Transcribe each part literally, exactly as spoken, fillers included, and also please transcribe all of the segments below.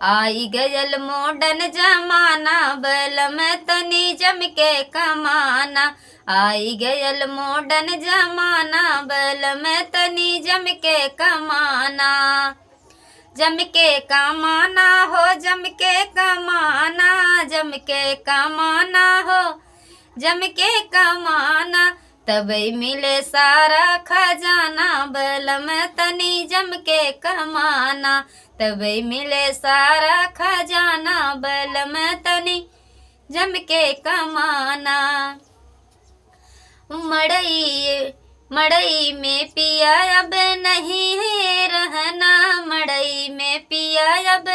आई गयल modern जमाना, बलम तनी जम के कमाना। आई गयल modern जमाना, बलम तनी जम के कमाना। जम के कमाना हो, जम के कमाना, जम के कमाना हो, जम के कमाना। तबे मिले सारा खजाना, बलम तनी जम के कमाना। तबे मिले सारा खजाना, बलम तनी जम के कमाना। मड़ई, मड़ई में पिया अब नहीं है रहना, मड़ई में पिया अब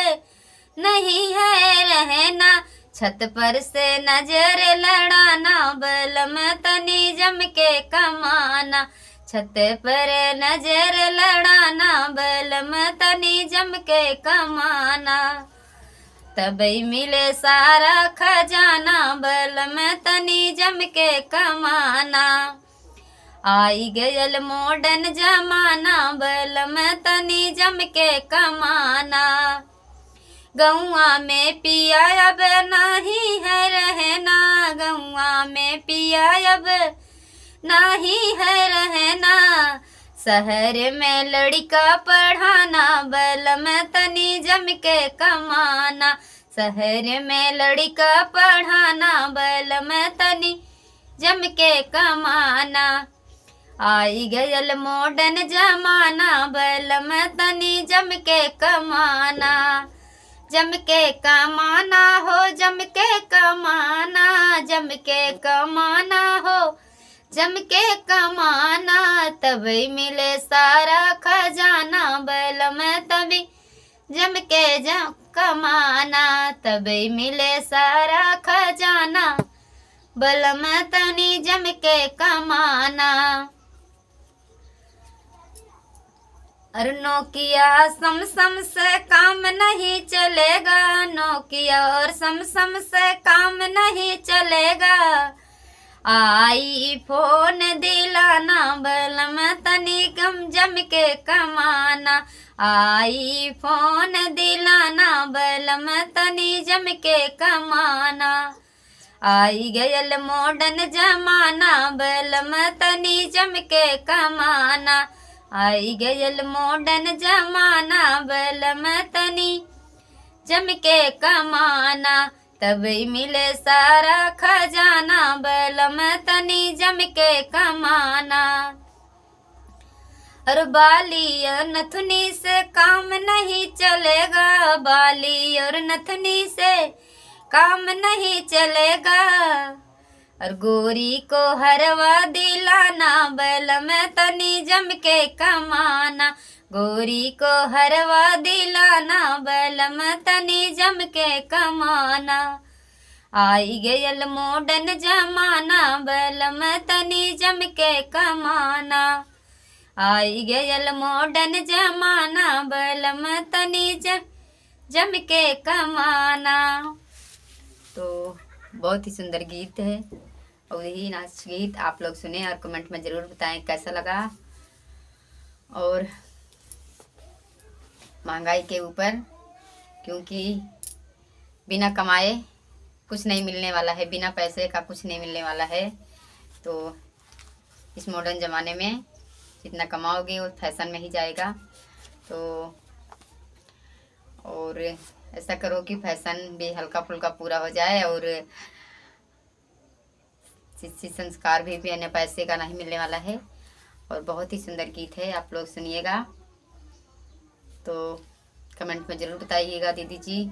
नहीं है रहना। छत पर से नजर लड़ाना, बलम तनी जम के कमाना। छत पर नजर लड़ाना, बलम तनी जम के कमाना। तबे मिले सारा खजाना, बलम तनी जम के कमाना। आई गयल modern जमाना, बलम तनी जम के कमाना। गौआ में पिया अब नाही है रहना, गौआ में पिया अब नाही है रहना। शहर में लड़िका पढ़ाना, बलम तनी जम के कमाना। शहर में लड़िका पढ़ाना, बलम तनी जम के कमाना। आई गयल modern जमाना, बलम तनी जम के कमाना। जम के कमाना हो, जम के कमाना, जम के कमाना हो, जम के कमाना। तबे मिले सारा खजाना, बलम तनी जम के जम कमाना। तबे मिले सारा खजाना, बलम तनी जम के कमाना। और नोकिया समसम से काम नहीं चलेगा, नोकिया और समसम से काम नहीं चलेगा। iPhone दिलाना, बलम तनी गम जम के कमाना। iPhone दिलाना, बलम तनी जम के कमाना। आई गयल modern जमाना, बलम तनी जम के कमाना। आई गयल modern जमाना, बलम तनी जम के कमाना। तबे मिले सारा खजाना, बलम तनी जम के कमाना। और बाली और नथुनी से काम नहीं चलेगा, बाली और नथुनी से काम नहीं चलेगा। और गोरी को हरवा दिलाना, बलम तनी जम के कमाना। गोरी को हरवा दिलाना, बलम तनी जम के कमाना। आई गयल modern जमाना, बलम तनी जम के कमाना। आई गयल modern जमाना, बलम तनी जम, जम के कमाना। तो बहुत ही सुंदर गीत है और यही नाच गीत आप लोग सुने और comment में ज़रूर बताएं कैसा लगा। और महंगाई के ऊपर, क्योंकि बिना कमाए कुछ नहीं मिलने वाला है, बिना पैसे का कुछ नहीं मिलने वाला है। तो इस modern ज़माने में जितना कमाओगे वो fashion में ही जाएगा। तो और ऐसा करो कि fashion भी हल्का फुल्का पूरा हो जाए और शिक्षित संस्कार भी बिना पैसे का नहीं मिलने वाला है। और बहुत ही सुंदर गीत है, आप लोग सुनिएगा। तो comment में ज़रूर बताइएगा दीदी जी।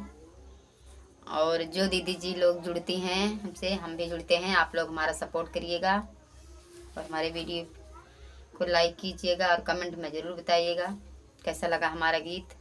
और जो दीदी जी लोग जुड़ती हैं हमसे, हम भी जुड़ते हैं, आप लोग हमारा support करिएगा और हमारे video को like कीजिएगा और comment में ज़रूर बताइएगा कैसा लगा हमारा गीत।